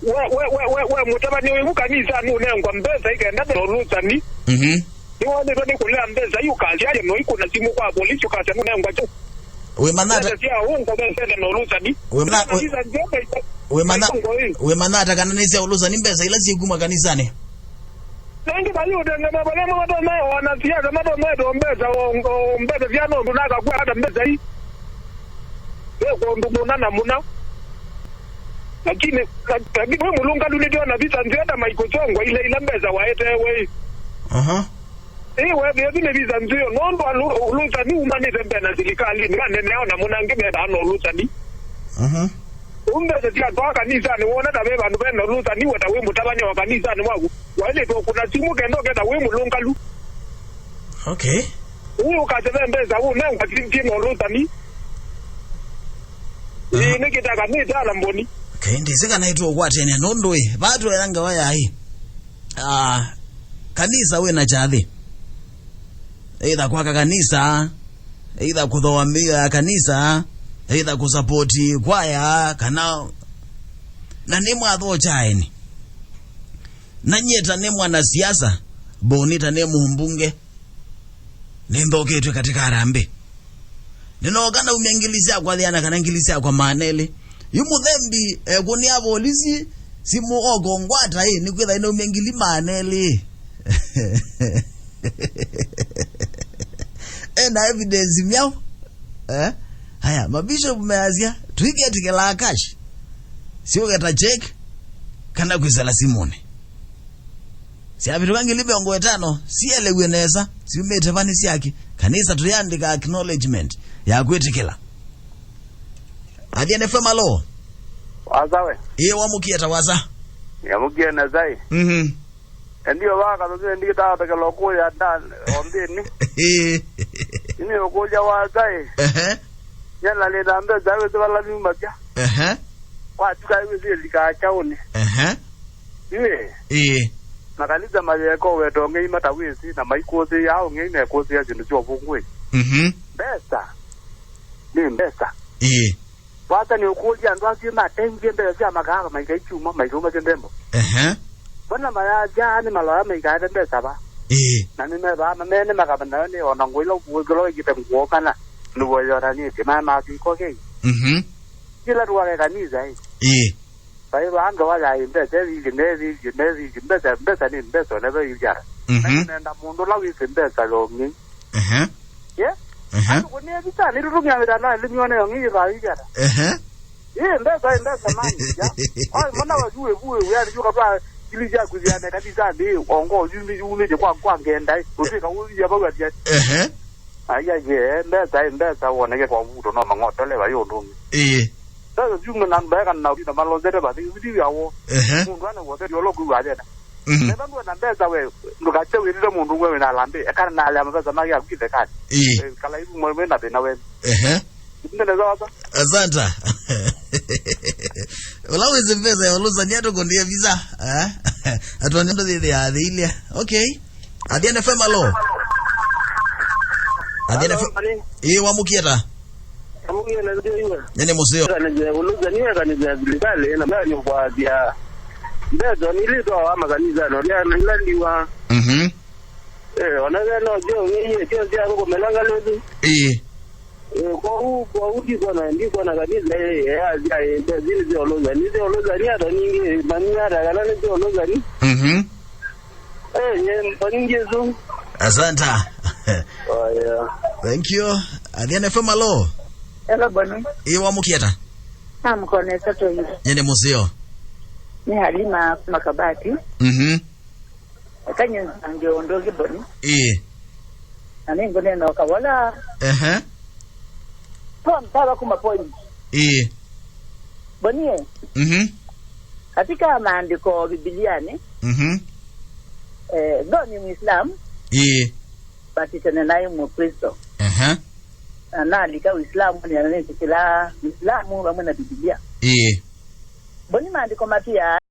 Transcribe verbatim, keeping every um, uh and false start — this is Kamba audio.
We, we, we, we, we mũtavany'a wĩ vu kanisanĩ ũnengwa mbesa ikenda ve na ũlũsani. Mhm. Nĩwonetwe nĩ kũlea mbesa ii ũkasya aria no ikũna simũ kwa polisi ũkasya nũnengwa kyaũ. Wĩmanya ata, mbesa sya ũngo mesene na ũlũsani. Wĩmanya, wĩ-, visa nzeo kaita, wĩmanya, kaita ngoi. Wĩmanya ata kana nĩ sya ũlũsani mbesa ila syĩkuma kanisanĩ? Na ĩngĩ mayĩũteng'ema vala matonya wanasiasa matonya ĩtwa mbesa, o, o, mbesa sya nũndũ nakakw'a ata mbesa ii. Ve kũndũ mũna na mũna. Lakini, lakini wĩ mũlũngalu nĩtwona visa nzeo ta Michael Chongwa ile ila mbesa waetewe ĩ. Aha. Ĩ, wethĩa ĩsu nĩ visa nzeo, nũndũ alũ-, ũlũsani umanĩte mbee na silikalini, manene ao na mũnangĩ methĩawa na ũlũsani. Mhm. Ũu mbesa syatwaa kanisanĩ, wona ta ve vandũ ve na ũlũsani, we ta wĩ mũtavany'a wa kanisanĩ waku, waĩlĩtwe kũna simũ kenda ũketha wĩ mũlũngalu. Okay. Ũu ũkasya ve mbesa ũnengwa ti, ti na ũlũsani. Ĩĩ, aha, nĩkĩtaka nĩtala mboni. Okay, ndĩsĩ kana nĩtũũkwatania nũndũ ĩ, vaa tũena ngewa yaĩ. Ah, kanisa wĩna kyathĩ. Either kwaka kanisa, either kũthooa mĩio ya kanisa, either kũsapoti kwaya, kana, na nĩ mwathokya aeni. Na nyie ta nĩ mwanasiasa, Boni ta nĩ mũmbunge, nĩnthoketw'e katika harambee. Nĩnooka naumya ngili syakwa yĩana kana ngili syakwa maana elĩ. Yu mũthembi ekũnĩa volisi simũ okongwata ĩ, nĩkwĩtha inaumya ngili maana elĩ. Ena evidence myaũ? Eh? Haya, mabishop measya, tũiketĩkĩlaa cash. Siũketa check, kana kwĩsĩla simũnĩ. Syavĩtũka ngili mĩongo ĩtano, sielewe nesa, syumĩte va nĩ syaki. Kanisa tũyandĩka acknowledgement ya kwĩtĩkĩla. Athiani F M, alo? Wasa we. Ĩĩ, wamũkie ta wasa. Nĩamũkie nesa ĩ. Mhm. Endio vaka tũthiĩ ndikĩtaatũkĩla ũkũlya nda o nthĩnĩ. Ĩĩ. Nĩ ũkũlya wasa ĩ. Ehe. Nyana nĩ na mbesa wĩsĩ vala nyumasya. Ehe. Kwatuka wĩsĩ likaa kyaũnĩ. Ehe. Ĩĩ. Ĩĩ. Makanisa mayeka ũweta ũng'ei matawĩsĩ na maikũsĩĩa ũng'ei mekũsĩĩa syĩndũ sya ũvũngũĩ. Mhm. Mbesa. Nĩ mbesa. Ĩĩ. Wasa nĩ ũkũlya andũ asu matengye mbesa sya makaava maika ikyuma maikauma sya ndembo. Ehe. Mbona mayasya nĩ maloya maikaete mbesa va? Ĩĩ. Na nĩ mevaa mamene makava nayo nĩ ona ngũila ũkũĩkĩlwa waikĩte nguo kana nĩvoyotanĩtye mamasiko kei. Mhm. Kĩla tuwake kanisa ĩ. Ĩĩ. Vai vaa ngewa ya mbesa ĩthilye, methilye, methilye, mbesa, mbesa nĩ mbesa, ũnethwa ĩilyara. Mhm. Na nenda mũndũ ũla wĩsĩ mbesa yong'i. Ehe. Ye? Ehe. Andũ kũnĩa visa, nĩtũtũmĩa mĩtandao ĩlĩ mĩone yong'i yĩthaa ĩilyara. Ehe. Ĩ, mbesa, ĩ, mbesa, mani, ya. Ai, mwana wa juwe, buwe, we, yani, yuka kwa, ili ya kuziane kabisa, ndi, ongo, yumi, yumi, kwa, kwa ngenda, ĩ. Ũtwĩka, ũthiya, vau, atia. Ehe. Ai, ai, ye, mbesa, ĩ, mbesa, woneke kwa mvuto, no mang'otole, va, yo, ndũngi. Ĩĩ. Sasa sijui mna mbaya kana na ulinda malonzete ba ni video yawo. Ehe. Mundu ana wote yolo ku ajenda. Mhm. Nenda ndwe na mbesa we, ndukatse wĩtĩte mũndũ ũmwe wĩna alambe, ekana na alya mabesa make akwĩte kani. Ĩĩ. Eh, kala ibu mwe na thĩna we. Ehe. Ndene zawa sa. Asanta. Ũla wĩsĩ mbesa ya ũlũsani atũkũndie visa. Eh? Atwani ndo thĩthĩ ya thĩilya. Okay. Athiani F M, alo? Athiani F M. Alo, Mboni. Ĩĩ, wamũkie ta? Amũkie na ndio iwe. Nene mũseo. Kanisa ya ũlũsani, kanisa ya silikalĩ, na mbani ũkwasya. Mbeto nilitwa wa makanisa no, lia na ila ndiwa. Mhm. Eh, ona ve no sio ng'ie, sio sya kũmelanga lũthi. Ĩĩ. Eh, kwa u, kwa u ndikwona, ndikwona kanisa, eh, eh, asya, eh, mbeto zili sya ũlũsani, sya ũlũsani, hata ningi, manyata kana nĩ sya ũlũsani. Mhm. Eh, nye, mpangi Yesu. Asanta. Oh, yeah. Thank you. Athiani F M, alo? Hello, Mboni. Ĩĩ, wamũkie ta? Namũkona ĩsa toyi. Nyene mũseo. Nĩ Halima kuma Kabati. Mhm. Eka nyie nzange ũndũ ũngĩ, Mboni. Ĩĩ. Na nĩngũneena o kavola. Ehe. Kwa mtava kuma point. Ĩĩ. Mboni e. Mhm. Katika maandiko Bibiliani, mhm, eh, though ni Muislamu, ĩĩ, but tene naĩ Mukristo. Aha. Na nalika Uislamu, nĩananĩtĩkĩla Uislamu vamwe na Bibilia. Ĩĩ. Mboni maandiko matwĩaa